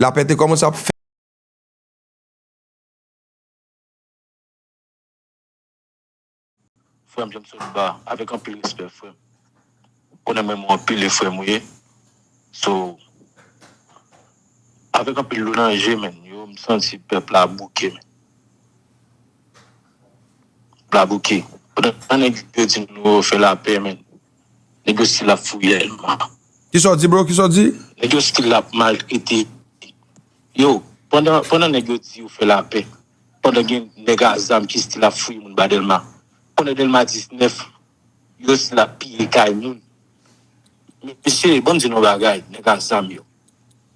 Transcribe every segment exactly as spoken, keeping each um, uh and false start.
lapè te kòmanse ap fèt. Frè m, jan m sot ba, avèk anpil respè, frè m. Ou konnen mwen, mwen anpil e frè m ou ye. So, avèk anpil dlo nan je, menn, yo, m santi pèp la bouke, menn. Pèp la bouke. Pandan nèg yo di nou yo fè lapè, menn, nèg yo still ap fouye Dèlma. Kisa w di, bro? Kisa w di? Nèg yo still ap maltrete. Yo, pandan, pandan nèg yo di yo fè lapè, pandan gen nèg a zam ki still ap fouye moun ba Dèlma. Pandan Dèlma diznèf, yo still ap piye kay moun. Mesye, ban m di nou bagay, nèg a zam yo.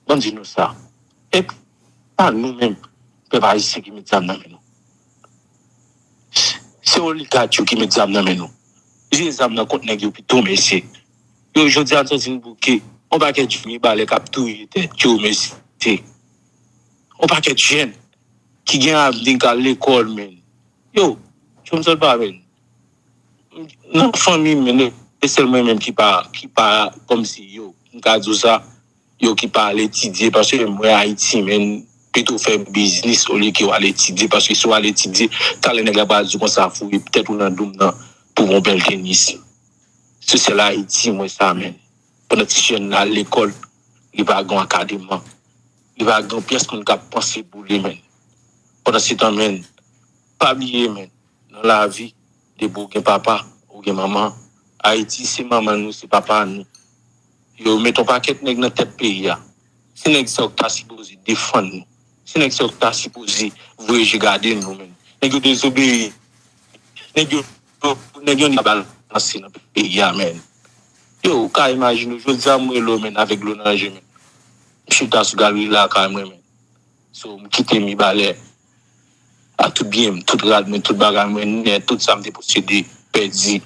Ban m di nou sa. E pa nou menm, pèp ayisyen ki met zam nan men nou. Se oligat yo ki met zam nan men nou. Vye zam nan kont nèg yo pito, mesye. Yo, jodi a, n santi n bouke. On pakèt jèn Mibalè k ap touye tèt yo, mesye. On pakèt jèn ki gen avni k al lekòl, menn. Yo, jòm sòt pa, menn. Nan fanmi m, menn, e sèl mwen menm ki pa, ki pa, kòmsi, yo, m ka di w sa, yo ki pa al etidye, paske m wè Ayiti, menn, pito fè biznis olye ke w al etidye, paske si w al etidye, talè nèg la pral di w konsa, fouye tèt ou nan doum nan pou w gon bèl tenis. Se sèl Ayiti m wè sa, menn. Pandan ti jèn nan al lekòl, li pa gen akademman. Li pa gen pyès moun k ap panse pou li, menn. Pandan se tan, menn, pa bliye, menn, nan lavi, depi w gen papa, ou gen manman, Ayiti se manman nou, se papa nou. Yo met on pakèt nèg nan tèt peyi a. Se nèg sa yo k ta sipoze defann nou. Se nèg sa yo k ta sipoze voye je gade nou, menn. Nèg yo dezobeyi. Nèg yo, nèg yo ni balanse nan peyi a, menn. Yo, ou ka imajine w, jodi a m rele w, menn, avèk dlo nan je, menn. M chita sou galri lakay mwen, menn. So, m kite Mibalè ak tout byen m, tout rad mwen, tout bagay mwen nèt, tout sa m te posede, pèdi.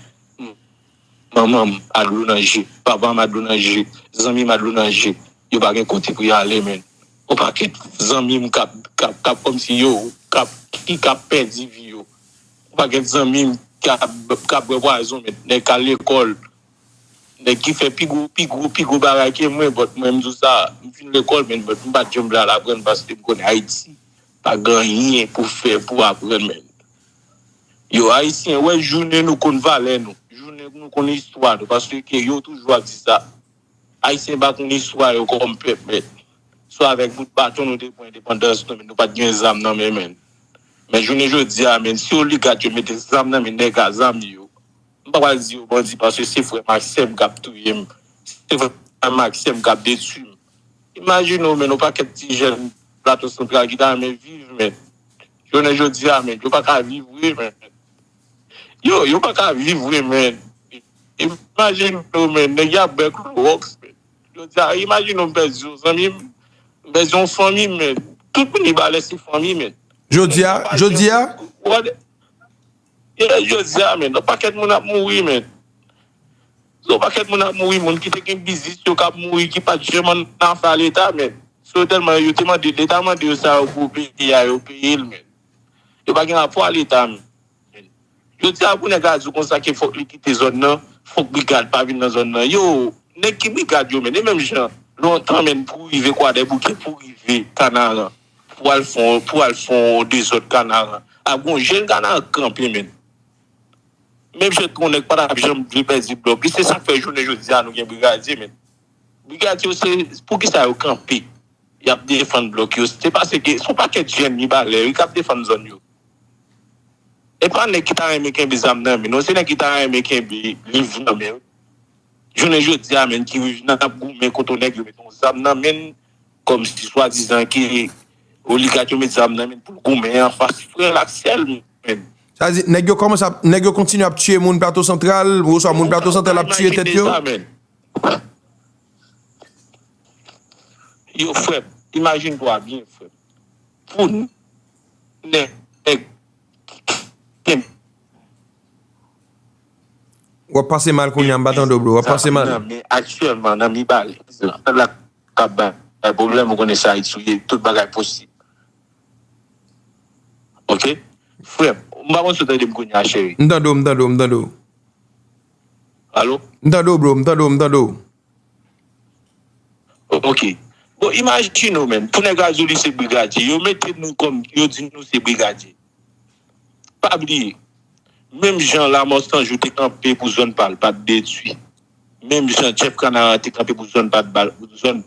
Manman m a dlo nan je, papa m a dlo nan je, zanmi m a dlo nan je. Yo pa gen kote pou y ale, menn. On pakèt zanmi m k ap, k ap, k ap kòmsi yo, k ap, ki, k ap pèdi vi yo. On pakèt zanmi m k ap, k ap bwè pwazon, menn. Nèg k al lekòl, nèg ki fè pi gwo, pi gwo, pi gwo bagay ke mwen, but mwen, m di w sa, m fin lekòl, menn, but m pa t janm vle al aprann paske m konnen Ayiti pa gen anyen pou fè, pou aprann, menn. Yo, Ayisyen, wè jounen nou konn valè nou, jounen nou konn istwa nou, paske yo toujou ap di sa. Ayisyen pa konn istwa yo kòm pèp, menn. Se avèk bout baton nou te pran endepandans nou, menn, nou pa t gen zam nan men, menn. Men jounen jodi a, menn, si oligat yo mete zam nan men nèg a zam yo, m pa pral di yo bandi paske se frè m ak sè m k ap touye m. Se frè m ak sè m k ap detwi m. Imajine w, menn, yon pakèt ti jèn Plato Santral ki ta renmen viv, menn. Jounen jodi a, menn, yo pa ka viv vre, menn. Yo, yo pa ka viv vre, menn. Imajine w, menn, nèg y ap bwè klowòks, menn. Jodi a, imajine w, m pèdi yon zanmi m, m pèdi yon fanmi m, menn. Tout moun Mibalè se fanmi, menn. Jodi a, jodi a, Jodi a, menn, yon pakèt moun ap mouri, menn. Yon pakèt moun ap mouri, moun ki te gen biznis yo k ap mouri, ki pa t janm nan afè Leta, menn. So tèlman yo te mande, Leta mande yo sa yo pou peyi a, yo peye l, menn. Yo pa gen rapò a Leta, menn. Jodi a, pou nèg la di w konsa ke fòk li kite zòn nan, fòk brigad pa vin nan zòn nan. Yo, nèg ki brigad yo, menn? E menm jan, lontan, menn, pou rive Kwadèboukè, pou rive Kanaran, pou al fè, pou al fè yon dezòd Kanaran. Ap gon jèn Kanaran k kanpe, menn. Menm jan tou, yon nèg pa t ap janm vle pèdi blòk li. Se sa k fè jounen jodi a, nou gen brigadye, menn. Brigadye yo, se poukisa yo kanpe? Y ap defann blòk yo. Se paske se yon pakèt jèn Mibalè, wi, k ap defann zòn yo. E pa nèg ki ta renmen kenbe zam nan men nou, se nèg ki ta renmen kenbe liv nan men yo. Jounen jodi a, menn, ki n ap goumen kont yon nèg yo met yon zam nan men n, kòmsi swadizan ke oligat yo met zam nan men n pou l goumen anfas frè l ak sè l, menn. Sa vle di, nèg yo kòmanse ap, nèg yo kontinye ap tiye moun Plato Santral, oswa moun Plato Santral ap tiye tèt yo? Yo, frè m, imajine twa byen, frè m. Pou nèg W ap pase mal kounye a, m pa tande w, bro. W ap pase mal. Nan men aktyèlman, nan Mibalè, sa la k ap bay pwoblèm, ou konnen se Ayiti w ye, tout bagay posib. Oke? Frè m, m pa konn si w tande m kounye a, cheri. M tande w, m tande w, m tande w. Alo? M tande w, bro, m tande w, m tande w. Oke. Bon, imajine w menm, pou nèg la di w li se brigadye, yo mete nou kòm, yo di nou se brigadye. Pa bliye, menm jan Lanmò San Jou te kanpe pou zòn pa l pa t detwi, menm jan Jeff Canaran te kanpe pou zòn pa t ba l, zòn